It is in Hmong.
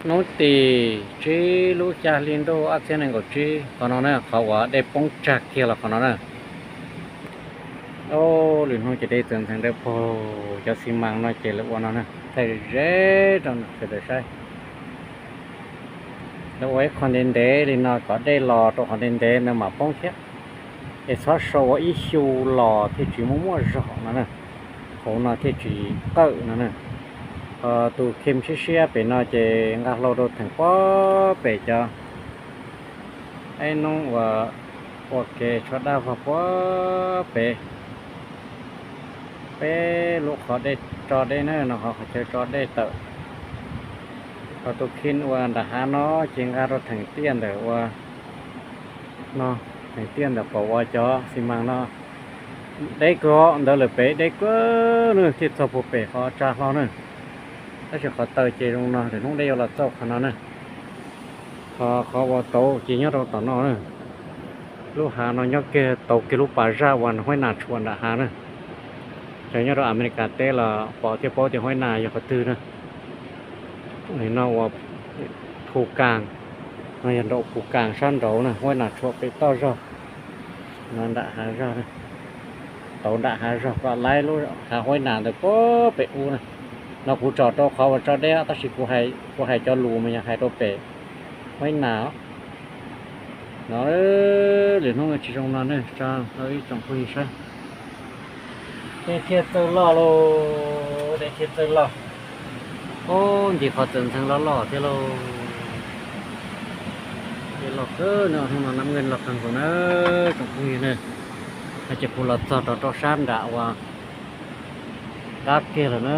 Hnub tim tsib lub xya hli ntuj ob txhiab nees nkaum tsib, qhov no na, qhov uas dej poob tsag kiag los qhov no na. Lwm hnub ces dej txawm ntxeev dawb paug, cov xi mas no ces lawv ua no na, thaij ze rau sawv daws saib. Lawv ua ib qho ntev ntev li no kom dej los rau qhov ntev ntev ntawd mam poob thiab, es txhob sau ua ib xyu los thiaj tsis muaj muaj zog no na, hauv no thiaj tsis qawm no na. Ho tus khem siab siab pem no ces nqa hlau rau theem puag pem cov ib nub uas ua ke tshuab daj vog puag pem peb lub qhov dej tso dej na, no qhov chaw tso dej tawm. Ho tus khem ua nram hav no ces nqa rau theem tiaj ntawm ua no, theem tiaj ntawm pom ua cov xi mas no deb kawg ntawd lawm pem deb kawg na, thiaj txog puag pem qhov tsa hlo na. Tab sis qhov taw ces zoo no, lwm hnub dej yuav los txaus qhov no na. Ho qhov uas tauv ces nyob rau tom no na. Lub hav no nyob kiag tauv kiag lub pas zaj uas Huaib Nas tshuam nram hav na. Cov nyob rau Amelikas teb los pom thiaj paub tias Huaib Nas yog qhov twg na. No ua Phu Kas, no yog nraum Phu Kas sab nraud na, Huaib Nas tshuam pem toj zog. No nram hav zog, tauv nram hav zog kom laib lub hav Huaib Nas ntawd puag pem ub na. No kuv tsom rau qhov uas tso dej tab sis kuv hais cov lus mas yog hais rau pem Huaib Nas. No lwm hnub tsis zoo no ne, tso ib tsoom phooj ywg saib. Dej thiaj txawj loj lauj, dej thiaj txawj loj. Ub, ncig qhov txawm ntxhee loj loj thiab lauj. Dej loj kawg no, hnub no nab nkeeg loj kawg nkaus na, tsoom phooj ywg na. No ces kuv los txog rau rau sab nram uas qab kiag lawm na.